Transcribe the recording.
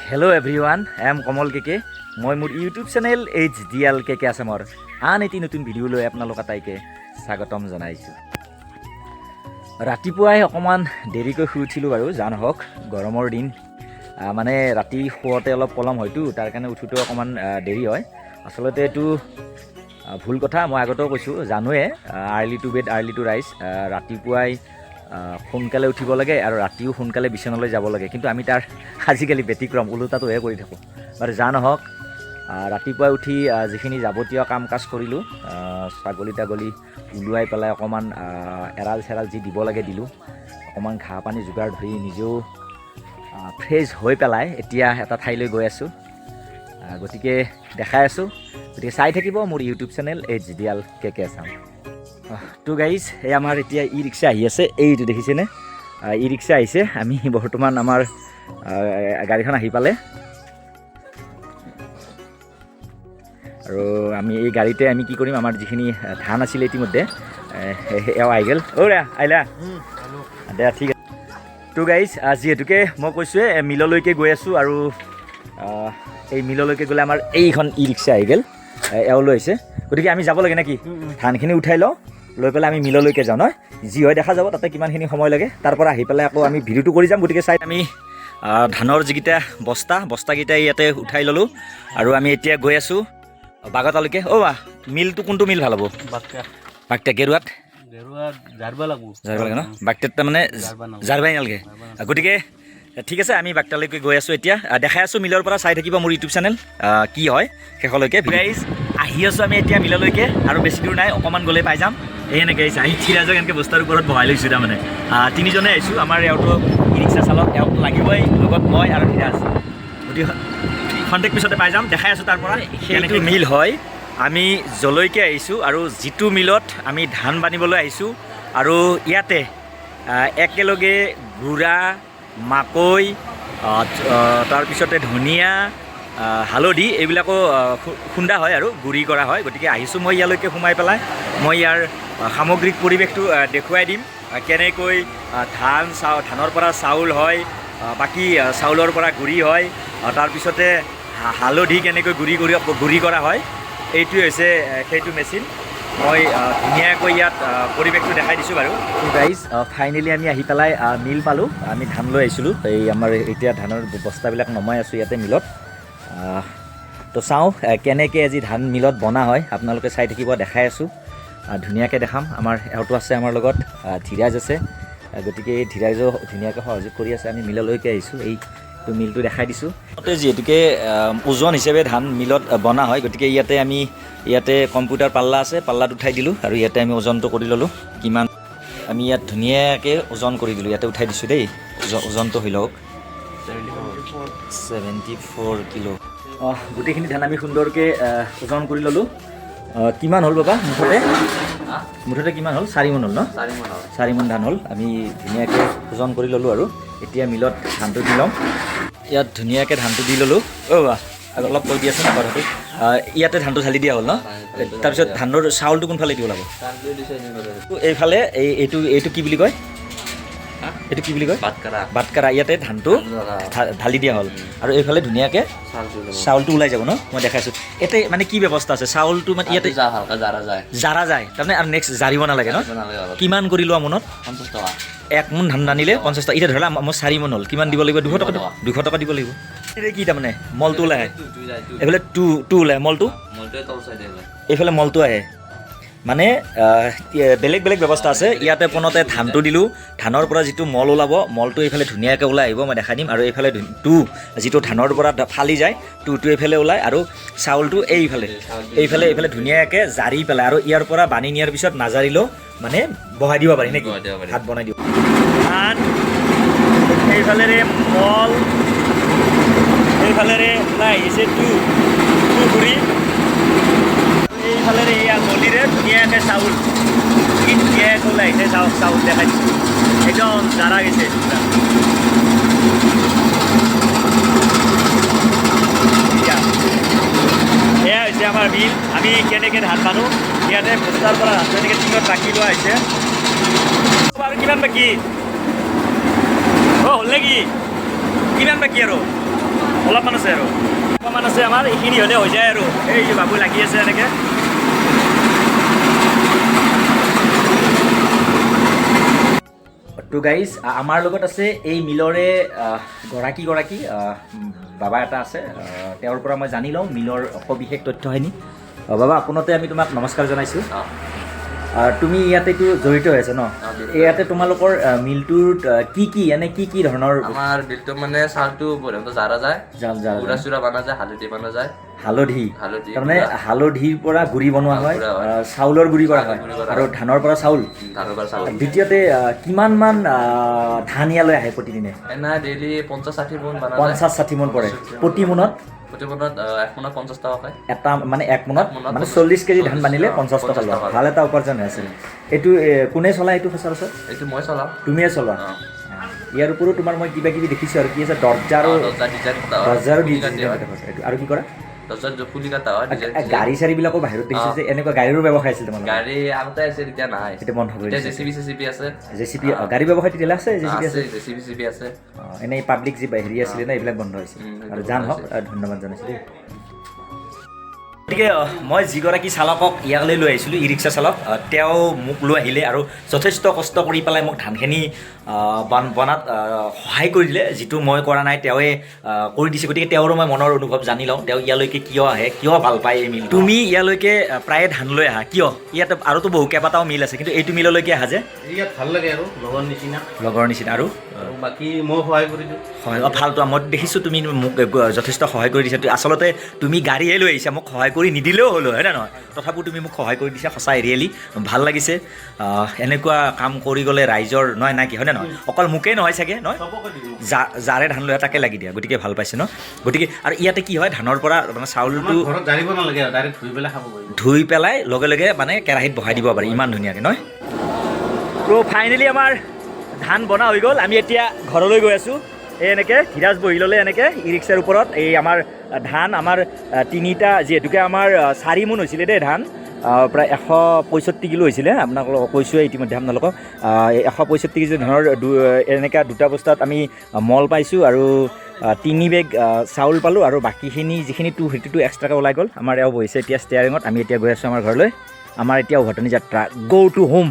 Hello everyone, I am Kamal K K. মই মোৰ YouTube channel H D L K K আছামৰ আন এটি নতুন ভিডিঅ' লৈ আপোনালোক আটাইকে স্বাগতম জনাইছোঁ। ৰাতিপুৱাই অকণমান দেৰিকৈ শুই উঠিলোঁ বাৰু, যা নহওক গৰমৰ দিন, মানে ৰাতি শুৱতে অলপ পলম হয়তো, তাৰ কাৰণে উঠোঁতেও অকণমান দেৰি হয়। আচলতে এইটো ভুল কথা, মই আগতেও কৈছোঁ, জানোৱে, early to bed, early to rise। ৰাতিপুৱাই সোনকালে উঠিব লাগে আৰু ৰাতিও সোনকালে বিচনালৈ যাব লাগে। কিন্তু আমি তাৰ আজিকালি ব্যতিক্ৰম, ওলোটাটোহে কৰি থাকোঁ। বাৰু যা নহওক, ৰাতিপুৱাই উঠি যিখিনি যাৱতীয় কাম কাজ কৰিলোঁ, ছাগলী তাগলী ওলোৱাই পেলাই অকণমান এৰাল চেৰাল যি দিব লাগে দিলোঁ, অকণমান ঘাঁহ পানী যোগাৰ ধৰি নিজেও ফ্ৰেছ হৈ পেলাই এতিয়া এটা ঠাইলৈ গৈ আছোঁ। গতিকে দেখাই আছোঁ, গতিকে চাই থাকিব মোৰ YouTube channel H D L K K Assam. So guys, এই আমাৰ এতিয়া ই ৰিক্সা আহি আছে, এইটো দেখিছেনে? ই ৰিক্সা আহিছে। আমি বৰ্তমান আমাৰ গাড়ীখন আহি পালে আৰু আমি এই গাড়ীতে আমি কি কৰিম, আমাৰ যিখিনি ধান আছিলে ইতিমধ্যে এওঁ আহি গ'ল। অ' ৰা আহিলা দে, ঠিক আছে। তো গাইজ, যিহেতুকে মই কৈছোঁৱে মিললৈকে গৈ আছোঁ আৰু এই মিললৈকে গ'লে আমাৰ এইখন ই ৰিক্সা আহি গ'ল, এওঁ লৈ আহিছে। গতিকে আমি যাব লাগে নেকি? ধানখিনি উঠাই লওঁ, লৈ পেলাই আমি মিললৈকে যাওঁ নহয়, যি হয় দেখা যাব, তাতে কিমানখিনি সময় লাগে। তাৰ পৰা আহি পেলাই আকৌ আমি ভিডিঅ'টো কৰি যাম। গতিকে চাই আমি ধানৰ যিকেইটা বস্তা, বস্তাকেইটা ইয়াতে উঠাই ল'লোঁ আৰু আমি এতিয়া গৈ আছোঁ বাগতালৈকে। অ' বা মিলটো কোনটো মিল ভাল হ'ব? বাগতা গেৰুৱাত। জাৰবা লাগব। জাৰিব লাগে ন বাগতাত, তাৰমানে জাৰবাই নালাগে। গতিকে ঠিক আছে, আমি বাগতালৈকে গৈ আছোঁ এতিয়া। দেখাই আছোঁ মিলৰ পৰা, চাই থাকিব মোৰ ইউটিউব চেনেল, কি হয় শেষলৈকে। গাইজ, আহি আছোঁ আমি এতিয়া মিললৈকে আৰু বেছি দূৰ নাই, অকণমান গ'লে পাই যাম। এই এনেকৈ আহিছে, আহি থিৰাজক এনেকৈ বস্তাৰ ওপৰত বহাই লৈছোঁ। তাৰমানে তিনিজনে আহিছোঁ। আমাৰ এওঁটো ই ৰিক্সা চালক, এওঁক লাগিবই, লগত মই আৰু ধীৰাজ। গতিকে খন্তেক পিছতে পাই যাম, দেখাই আছোঁ তাৰ পৰা। সেইটো মিল হয় আমি যলৈকে আহিছোঁ আৰু যিটো মিলত আমি ধান বানিবলৈ আহিছোঁ আৰু ইয়াতে একেলগে গুড়া, মাকৈ, তাৰপিছতে ধনিয়া, হালধি এইবিলাকো খুন্দা হয় আৰু গুড়ি কৰা হয়। গতিকে আহিছোঁ মই ইয়ালৈকে সোমাই পেলাই মই ইয়াৰ সামগ্ৰিক পৰিৱেশটো দেখুৱাই দিম, কেনেকৈ ধানৰ পৰা চাউল হয়, বাকী চাউলৰ পৰা গুড়ি হয়, তাৰপিছতে হালধি কেনেকৈ গুড়ি কৰা হয়। এইটোৱে হৈছে সেইটো মেচিন। মই ধুনীয়াকৈ ইয়াত পৰিৱেশটো দেখাই দিছোঁ বাৰু। গাইজ, ফাইনেলি আমি আহি পেলাই মিল পালোঁ। আমি ধান লৈ আহিছিলোঁ। এই আমাৰ এতিয়া ধানৰ বস্তাবিলাক নমাই আছোঁ ইয়াতে মিলত। তো চাওঁ কেনেকৈ আজি ধান মিলত বনা হয়, আপোনালোকে চাই থাকিব, দেখাই আছোঁ। ধুনীয়াকৈ দেখাম। আমাৰ এওঁটো আছে আমাৰ লগত, ধীৰাজ আছে। গতিকে এই ধীৰাজেও ধুনীয়াকৈ সহযোগ কৰি আছে। আমি মিললৈকে আহিছোঁ, এইটো মিলটো দেখাই দিছোঁ। ইয়াতে যিহেতুকে ওজন হিচাপে ধান মিলত বনা হয়, গতিকে ইয়াতে আমি ইয়াতে কম্পিউটাৰ পাল্লা আছে, পাল্লাত উঠাই দিলোঁ আৰু ইয়াতে আমি ওজনটো কৰি ল'লোঁ কিমান। আমি ইয়াত ধুনীয়াকৈ ওজন কৰি দিলোঁ, ইয়াতে উঠাই দিছোঁ দেই। ওজনটো হৈ লওক 74 কিলো। অঁ, গোটেইখিনি ধান আমি সুন্দৰকৈ ওজন কৰি ল'লোঁ। কিমান হ'ল বাবা মুঠতে? মুঠতে কিমান হ'ল? 4 মোন হ'ল ন? 4 মোন ধান হ'ল। আমি ধুনীয়াকৈ ওজন কৰি ল'লোঁ আৰু এতিয়া মিলত ধানটো দি ল'ম। ইয়াত ধুনীয়াকৈ ধানটো দি ল'লোঁ। অ' বা আৰু অলপ কৈ দিয়াচোন কথাটো। ইয়াতে ধানটো ঢালি দিয়া হ'ল ন? তাৰপিছত ধানৰ চাউলটো কোনফালে দিব ওলাব? এইফালে। এই এইটো কি বুলি কয়? এইটো কি বুলি কয়? বাটকাৰা। ইয়াতে ধানটো ঢালি দিয়া হ'ল আৰু এইফালে ধুনীয়াকৈ চাউলটো ওলাই যাব ন? মই দেখাইছোঁ। ইয়াতে মানে কি ব্যৱস্থা আছে? চাউলটো মানে ইয়াতে জাৰা যায় তাৰমানে আৰু নেক্সট জাৰিব নালাগে ন? কিমান কৰি লোৱা মোনত? 50 টকা। 1 মোন ধান আনিলে 50 টকা। এতিয়া ধৰা মোৰ 4 মোন হ'ল, কিমান দিব লাগিব? 200 টকা, 200 টকা দিব লাগিব। এতিয়া কি তাৰমানে মলটো ওলাই আহে এইফালে, টু টু ওলাই মলটো, এইফালে মলটো আহে। মানে বেলেগ বেলেগ ব্যৱস্থা আছে ইয়াতে। পোনতে ধানটো দিলোঁ, ধানৰ পৰা যিটো মল ওলাব, মলটো এইফালে ধুনীয়াকৈ ওলাই আহিব, মই দেখাই দিম। আৰু এইফালে টু যিটো ধানৰ পৰা ফালি যায়, টুটো এইফালে ওলায় আৰু চাউলটো এইফালে এইফালে ধুনীয়াকৈ জাৰি পেলাই আৰু ইয়াৰ পৰা বানি নিয়াৰ পিছত নাজাৰিলেও মানে বহাই দিব পাৰি নেকি? বহাই দিব পাৰি। ভাত বনাই দিব। ধান এইফালেৰে মল, এইফালেৰে ওলাই আহিছে টু টু ঘূৰি, এইফালেৰে এয়া নলীৰে ধুনীয়াকৈ চাউল কি ধুনীয়াকৈ ওলাই আহিছে। চাউল চাউল দেখাই দিছোঁ, একদম জাৰা গৈছে পুৰা। এতিয়া এয়া হৈছে আমাৰ মিল। আমি কেনেকৈ ধান বানো, ইয়াতে বস্তাৰ পৰা ধানটো এনেকৈ টিঙত বাকি লোৱা হৈছে। আৰু কিমান বাকী? অ' হ'ল নেকি? কিমান বাকী আৰু? অলপমান আছে আৰু, অকণমান আছে আমাৰ, এইখিনি হ'লে হৈ যায় আৰু। এই যে বাবু লাগি আছে এনেকৈ। তো গাইজ, আমাৰ লগত আছে এই মিলৰে গৰাকী বাবা এটা আছে। তেওঁৰ পৰা মই জানি লওঁ মিলৰ সবিশেষ তথ্যখিনি। বাবা, পোনতে আমি তোমাক নমস্কাৰ জনাইছোঁ। তুমি ইয়াতেতো জড়িত হৈ আছা ন? ইয়াতে তোমালোকৰ মিলটোত কি কি, এনে কি কি ধৰণৰ? আমাৰ বিলটো মানে চাউলটো প্ৰথমতে জাৰা যায়, জাৰা গুড়া যায়। চুৰা বনা যায়, হালধি বনা যায়। হালধি? হালধি, তাৰমানে গুড়া। হালধিৰ পৰা গুড়ি বনোৱা হয়, গুড়া হয়। চাউলৰ গুড়ি কৰা হয়, গুড়ি কৰা আৰু হয়। ধানৰ পৰা চাউল। ধানৰ পৰা চাউল। দ্বিতীয়তে, কিমান মান ধান ইয়ালৈ আহে প্ৰতিদিনে? এনে ডেইলি 50-60 মোন বনা যায়। 50-60 মোন পৰে প্ৰতি মোনত? প্ৰতি মোনত, এক মোনত 50 টকাকৈ। এটা মানে এক মোনত এক মোনত মানে 40 কেজি ধান 40, বানিলে 50 টকা 50 লোৱা। টকা। ভাল এটা উপাৰ্জন হৈ আছিল। এইটো কোনে চলায় এইটো সচৰাচৰ? এইটো মই চলাওঁ। তুমিয়ে চলোৱা? অ। ইয়াৰ উপৰিও তোমাৰ মই কিবা কিবি দেখিছোঁ আৰু কি আছে, দৰ্জাৰো? দৰ্জা ডিজাইন কটা হয়। দৰ্জাৰো ফুলি ডিজাইন কাটি হয়। কটা হয়। এইটো আৰু কি কৰা? দৰ্জাৰ ফুলি কাটা হয়, ডিজাইন। গাড়ী চাড়ীবিলাকো বাহিৰত দেখিছোঁ যে, এনেকুৱা গাড়ীৰো ব্যৱসায় আছিল তোমালোকৰ? গাড়ী আগতে আছিল, এতিয়া নাই। এতিয়া বন্ধ কৰি এতিয়া দিছে। জেচিবি চেচিবি আছে। জেচিবি, গাড়ী ব্যৱসায় তেতিয়াহ'লে আছে, জেচিবি আছে? আছে, জেচিবি চেচিবি আছে। এনেই পাব্লিক যি হেৰি আছিলে ন, এইবিলাক বন্ধ হৈছে। সেইটো আৰু যান বন্ধ হওক, হৈছে। ধন্যবাদ জনাইছোঁ দেই। গতিকে মই যিগৰাকী চালকক ইয়ালৈ লৈ আহিছিলোঁ, ই ৰিক্সা চালক, তেওঁ মোক লৈ আহিলে আৰু যথেষ্ট কষ্ট কৰি পেলাই মোক ধানখিনি বনাত সহায় কৰি দিলে। যিটো মই কৰা নাই, তেওঁৱে কৰি দিছে। গতিকে তেওঁৰো মই মনৰ অনুভৱ জানি লওঁ, তেওঁ ইয়ালৈকে কিয় আহে, কিয় ভাল পায় এই মিল। তুমি ইয়ালৈকে প্ৰায়ে ধান লৈ আহা কিয়? ইয়াত আৰুতো বহু কেইবাটাও মিল আছে, কিন্তু এইটো মিললৈকে আহা যে? ইয়াত ভাল লাগে আৰু লগৰ নিচিনা। লগৰ নিচিনা আৰু? আৰু বাকী ময়ো সহায় কৰি দিওঁ। হয়, ভালতো মই দেখিছোঁ, তুমি মোক যথেষ্ট সহায় কৰি দিছা। আচলতে তুমি গাড়ীহে লৈ আহিছা, মোক সহায় কৰি নিদিলেও হ'ল হয় নে নহয়? তথাপিও তুমি মোক সহায় কৰি দিছা, সঁচাই ৰিয়েলি ভাল লাগিছে। এনেকুৱা কাম কৰি গ'লে ৰাইজৰ নহয় নাই কি, হয়নে নহয়? অকল মোকেই নহয় চাগে, নহয়? চবকে দিওঁ। যাৰে ধান লৈ আহে তাকে লাগি দিয়া, গতিকে ভাল পাইছে ন? গতিকে আৰু ইয়াতে কি হয়, ধানৰ পৰা মানে চাউলটো আমাৰ ঘৰত জাৰিব নালাগে আৰু ডাইৰেক্ট ধুই পেলাই খাব পাৰিব। ধুই পেলাই লগে লগে মানে কেৰাহীত বহাই দিব পাৰি, ইমান ধুনীয়াকৈ নহয়? ত' ফাইনেলি আমাৰ ধান বনা হৈ গ'ল, আমি এতিয়া ঘৰলৈ গৈ আছোঁ। এই এনেকৈ ধীৰাজ বহি ল'লে এনেকৈ ই ৰিক্সাৰ ওপৰত। এই আমাৰ ধান আমাৰ তিনিটা, যিহেতুকে আমাৰ 4 মোন হৈছিলে দেই ধান, প্ৰায় 165 কিলো হৈছিলে, আপোনালোকক কৈছোঁৱে ইতিমধ্যে আপোনালোকক। এই 165 কেজি ধানৰ এনেকুৱা দুটা বস্তাত আমি মল পাইছোঁ আৰু 3 বেগ চাউল পালোঁ আৰু বাকীখিনি যিখিনি সেইটো এক্সট্ৰাকৈ ওলাই গ'ল। আমাৰ এওঁ বহিছে এতিয়া ষ্টেয়াৰিঙত, আমি এতিয়া গৈ আছোঁ আমাৰ ঘৰলৈ। আমাৰ এতিয়া উভতনি যাত্ৰা, গ' টু হোম।